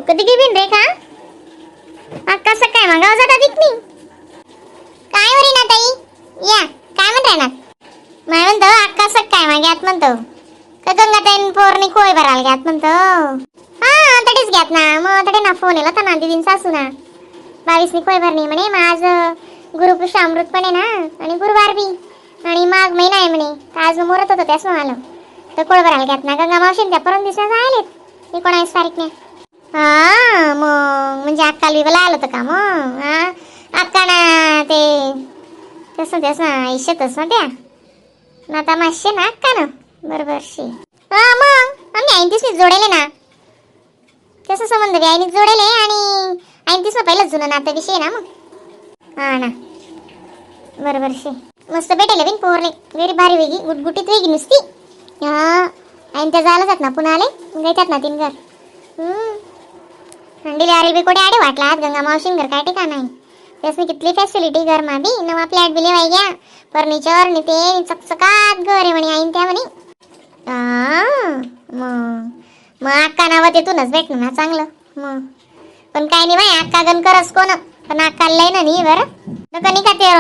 कधी घेवीन रे का अक्का सकाळ मग जाता दिकनी काय हो ना ताई या काय म्हणताय ना माय म्हणतो अक्का सकाळ मागे आत म्हणतो का गंगाताईन पोरणी कोय भरायला घ्यात म्हणतो. हा तडीच घ्यात ना मग तडे ना फोन येला ना दिदीन सासू ना 22नी कोय भरणी म्हणे. मग आज गुरुपुष्य अमृत पण आहे ना आणि गुरुवार बी आणि माघ महिना आहे म्हणे. तर आज मोरत होतं त्यास मग आलो तर कोळ भरायला घ्यात ना गंगा मावशी त्या परम दिवसाच आलेत 19 तारीखने. हा मग म्हणजे अक्काला बी आलं होतं का मग? हा अक्का ना ते तसं त्यास ना आयुष्यातच ना त्या ना आता मातशे ना अक्का ना बरोबर शी. हा मग आम्ही ऐन दिवशी जोडेले ना तसं संबंध बी आईने जोडेले आणि ऐन दिवस पहिलं जुनं नातं विषय ना मग. हा ना बरोबर शी मस्त भेटेल बिन पोरले वेरी भारी वेगी गुटगुटीत वेगी नुसती. हा ऐन त्या जायला जात ना पुन्हा आले गयतात ना तीन घर. थंडी आरे बी कोठे आडे वाटला आज गंगा मावशीन घर काय ठिकाण आहे त्यासनी कितली फॅसिलिटी घर मा बी नवा फ्लॅट बी लेवाय घ्या फर्निचर नि ते नि चकचकात घर आहे म्हणे आईन त्या म्हणे. मग मग अक्का नाव तेथूनच भेटणार ना चांगलं मग. पण काय नाही बाई अक्का गण करस कोण पण अक्का लय ना नाही बरं नका नाही का ते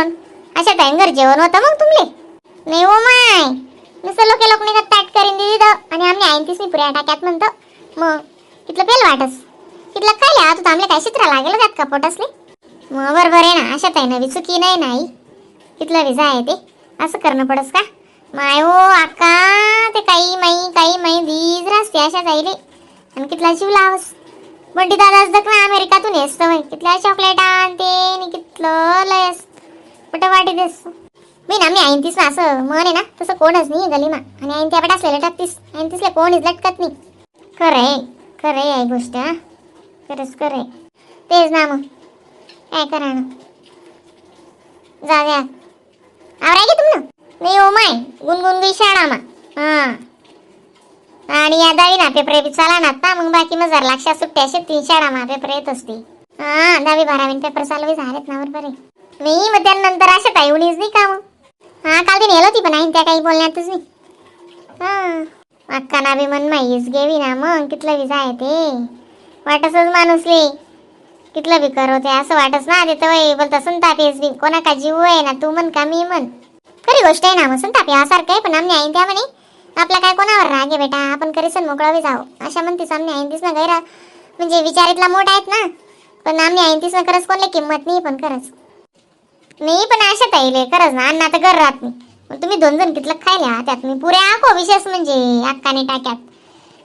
अशा टाइम घर जेवण होतं मग तुमले नाही हो माय नुसतं लोक लोक नाही का ताट करीन दिदी तर आणि आम्ही आईन तीच पुऱ्या टाक्यात म्हणतो मग तिथलं पेल वाटस तिथलं काय लिहा तू आमले काय चित्र लागेल जात का पोटसले मग बरोबर आहे ना. अशा ताई नवी चुकी नाही नाही तिथलं विजा आहे ते असं करणं पडस का माय हो अक्का ते काही माई काही माई these रास्ते अशा जाईले आणि कितला जीव लावस. बंटी दादाच दक ना अमेरिकातून येस तर कितल्या चॉकलेट आणते आणि कितलं लयस कुठं वाटी देस मी ना मी आईन तीस ना असं मन आहे ना तसं कोणच नाही गलीमा आणि आईन त्या असलेलं टाकतीस आईन तिसले कोणीच लटकत नाही. खरं आहे खरं आहे गोष्ट हा खरंच खरं आहे तेच ना मग काय करा ना जा द्या आवराय की तुम ना नाही हो माय गुणगुण गई शाळा मा. हा आणि या दहावी ना पेपर बी चाला ना आता मग बाकी मग जर लक्षात सुट्ट्या असे 3 शाळा मा पेपर येत असते. हा 10वी 12वी पेपर चालू झालेत ना बरोबर आहे. नाही मग त्यानंतर अशा काही उणीच नाही का मग. हा काल ती नेलं होती पण आई त्या काही बोलण्यातच नाही. हा अक्का ना बी मन माहीच घेवी ना मग कितलं बी जाय ते वाटसच माणूसले कितलं बी करो ते असं वाटस ना ते तर बोलता संताप येस बी कोणा का जीव आहे ना तू म्हण का मी म्हण खरी गोष्ट आहे ना मग संताप यासारखं आहे. पण आम्ही आईन त्या म्हणे आपला काय कोणावर राग आहे बेटा आपण करीसन मोकळा बी जाऊ अशा म्हणतीस. आम्ही आईन तीस ना गैरा म्हणजे विचारितला मोठा आहेत ना पण आम्ही आईन तीस ना खरंच कोणले किंमत नाही पण खरंच नाही पण अशा ताईले खरंच ना अण्णा तर घर राहत नाही मग तुम्ही 2 जण कितलं खायला त्यात मी पुऱ्या आको विशेष म्हणजे अक्काने टाक्यात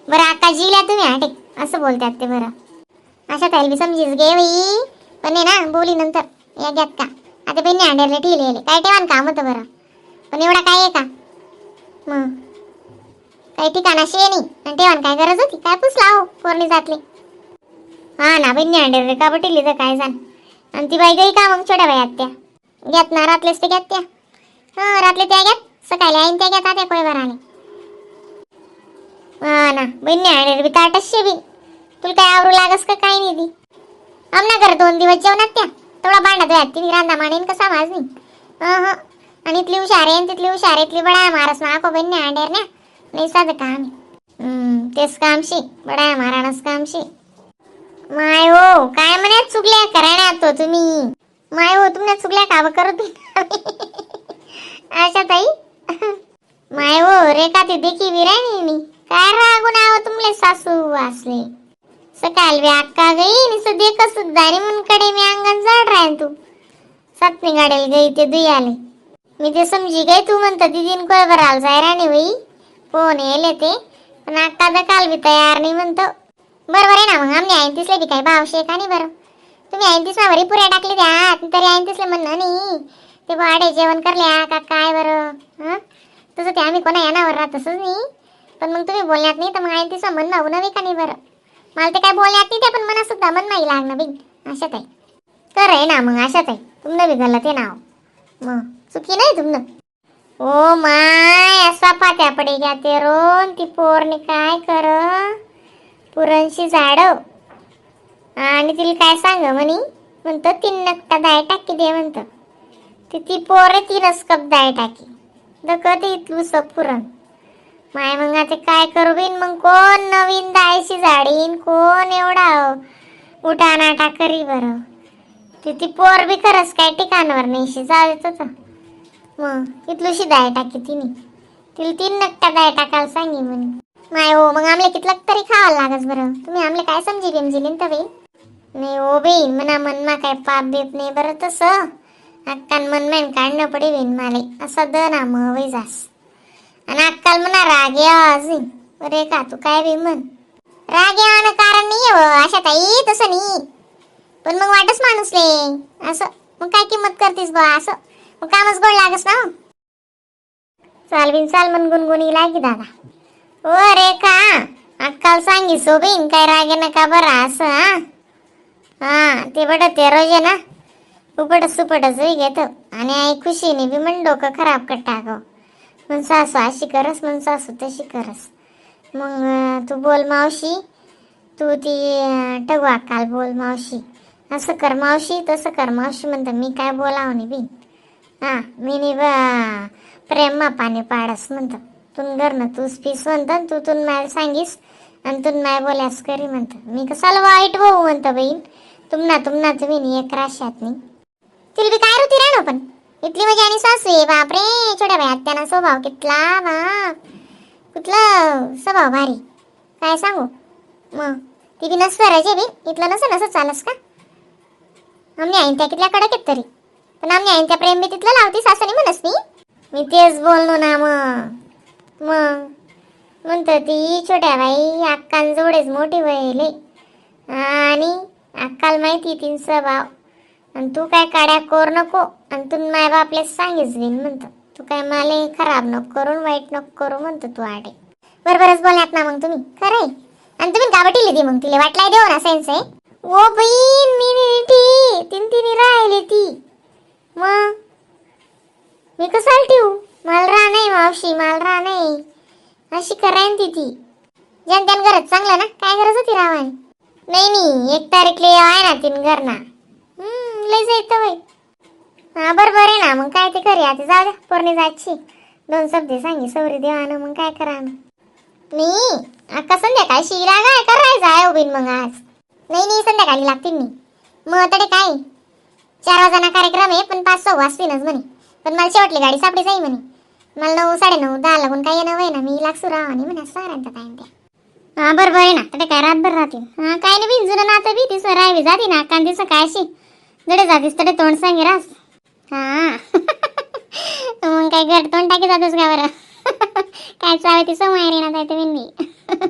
बरं अक्का जिल्या तुम्ही आटे असं बोलतात ते बरं. अशा ताईल बी समजीच गे बाई पण आहे ना बोली नंतर या घ्यात का आता बहिणी अंड्याला ठेवले काय ठेवान काम होतं बरं पण एवढा काय आहे का मग काही ठिकाणाशी नाही आणि ठेवान काय गरज होती काय पुसला हो पोरणी जातली. हा ना बहिणी अंड्याला का बटिली तर काय जाण आणि ती बाई गई का मग छोट्या बाई आत्या घ्यात ना रातलेच ते घ्यात त्या. हा रातले त्या घ्यात सकाळी आईन त्या घ्यात आत्या कोय बरं आले. हा ना बहिणी अंड्याला बी ताटच बी तुला काय आवरू लागस का काय नाही ती आमना घर 2 दिवस जेवणात त्या तेवढा भांडा धुयात ती रांदा मांडीन कसा माज नाही. हा आणि इथली हुशार आहे तिथली हुशार इथली बडा मारस ना आको बहिणी अंड्यार ना नाही साधं काम तेच कामशी बडा माराणच कामशी. माय हो काय म्हणे चुकल्या करायला तो तुम्ही माय हो तुमच्या चुकल्या का करत आशा ताई माय हो रेखा ती देखी विराय मी काय रागून आहो तुमले सासू असले सकाळ बी अक्का गई निसं देख सुद्धा आणि मुनकडे मी अंगण जाड राहीन तू सातनी गाडेल गई ते दुई आले मी ते समजी गई तू म्हणता दिदीन कोय बराल जाय राणी बाई फोन येले ते पण अक्का तर काल बी तयार नाही म्हणतो. बरोबर आहे ना मग आम्ही आईन तिसले बी काही भावशे का नाही बरं तुम्ही आईन तिसला वरी पुऱ्या टाकली द्या तरी आईन तिसले म्हणणं नाही ते वाडे जेवण करल्या का काय बरं. हां तसं ते आम्ही कोणा येणावर राहत तसंच नाही पण मग तुम्ही बोलण्यात नाही तर मग आईन तिसं म्हणणं होऊ नव्हे का नाही बरं मला ते काय बोलण्यात नाही ते पण मना सुद्धा मन नाही लागणं बी अशात आहे खरं आहे ना मग अशात आहे तुमनं बी गलत आहे नाव मग चुकी नाही तुमनं. ओ my असा पात्या पडे घ्या ते रोन ती पोरने काय कर पुरणशी झाड आणि तिला काय सांग म्हणी म्हणतो 3 नकटा दाय टाकी दे म्हणतो ती ती पोरे 3 कप दाय टाकी दक ते इथलूस पुरण. माय मग आता काय करू बिन मग कोण नवीन दायशी झाडीन कोण एवढा उठानाटा करी बरं. ती ती पोर बी खरंच काय ठिकाणावर नाही जाऊ देत. मग इथलुशी दाय टाकी तिने, तिला तीन नकटा दाय टाकायला सांगी म्हणे. नाही हो, मग आमले कितलं तरी खावायला लागस बरं. तुम्ही आमले काय समजी बिमजी तर बाई? नाही हो बेईन, मना मनमा काय पाप बीप नाही बरं तसं. अक्कान मन मेन काढणं पडे बेन माले असं the ना मग वय जास. आणि अक्काल म्हणा राग यावा अजून. अरे का तू काय बी म्हण, राग यावानं कारण नाही आहे अशा ताई, तसं नाही. पण मग वाटच माणूस ले असं, मग काय किंमत करतीस बा असं, मग कामच गोड लागस ना हो. चाल बिन चाल मन गुणगुणी लागी दादा. ओ रे का अक्काल सांगी सोबीन काय रागे नका बरं असं. हा हा ते बट ते रोज आहे ना उपट सुपटच घेत आणि आई खुशीने बी मन डोकं खराब कर टाकव. म्हण सासू अशी करस, म्हण सासू तशी करस. मग तू बोल मावशी, तू ती टगू अक्काल बोल मावशी, असं कर मावशी तसं कर मावशी म्हणतं. मी काय बोलावं नाही बी. हा मी नाही बा प्रेम मा पाणी पाडस म्हणतं. तुन घरनं तूच फीस म्हणतं, तू तुन मायला सांगीस आणि तुन माय बोल्यास करी म्हणतं. मी कसाला वाईट भाऊ म्हणतं बहीण तुमना तुमना तुम्ही नी एक राशात नाही. तिला बी काय रुती राहणं पण इथली म्हणजे. आणि सासू आहे बापरे छोट्या बाई आत्याना स्वभाव कितला बाप, कुठला स्वभाव भारी काय सांगू. मग ती बी नसतं राजे बी इथलं नसं नसं चालस का. आमने आईन त्या कितल्या कडक आहेत तरी पण आमने आईन त्या प्रेम बी तिथलं लावती सासूने म्हणस नी. मी तेच बोललो ना मग. मग म्हणतं ती छोट्या बाई अक्कांजवळेच मोठी वयले आणि अक्काला माहिती तीन स्वभाव आणि तू काय काड्या कोर नको आणि तू माय बापले सांगीच बिन म्हणतो. तू काय माले खराब नको करून वाईट नको करू म्हणतो तू आडे. बरोबरच बोलल्यात ना मग तुम्ही खरंय. आणि तुम्ही का बटीली ती मग तिला वाटलाय देऊ ना सेन्स आहे. ओ बहीण मी ती तीन तिने राहिली ती. मग मी कसाला ठेवू, मला राह नाही मावशी, मला राह नाही अशी करायन ती. ती ज्यान त्यान गरज चांगलं ना, काय गरज होती रावानी. नाही नाही 1 तारीखला आहे ना तीन घर ना लय जायचं बाई. हा बरोबर आहे ना मग काय ते करी आता जाऊ द्या पोरणी जायची दोन शब्द सांगी सवरी देवानं मग काय करा. नाही अक्का संध्याकाळी शिरा काय करायचं आहे उभीन मग आज. नाही नाही संध्याकाळी लागतील मी मग तडे काय 4 वाजना कार्यक्रम आहे पण 5-6 वाजतीनच म्हणे. पण मला शेवटली गाडी सापडी जाई म्हणे. मला 9 9:30 10 लागून काय येणं वय ना मी लागसू राहा आणि म्हणे सारांचा टाइम त्या. हा बरोबर आहे ना तडे काय रातभर राहतील. हा काय नाही बिन जुनं नातं बी तिसं राहावी जाती ना कान तिसं काय अशी जडे जातीस तडे तोंड सांगे रास. हा मग काय घर तोंड टाकी जातोस का बरं. काय चावे तिसं माहेर येणार आहे तुम्ही.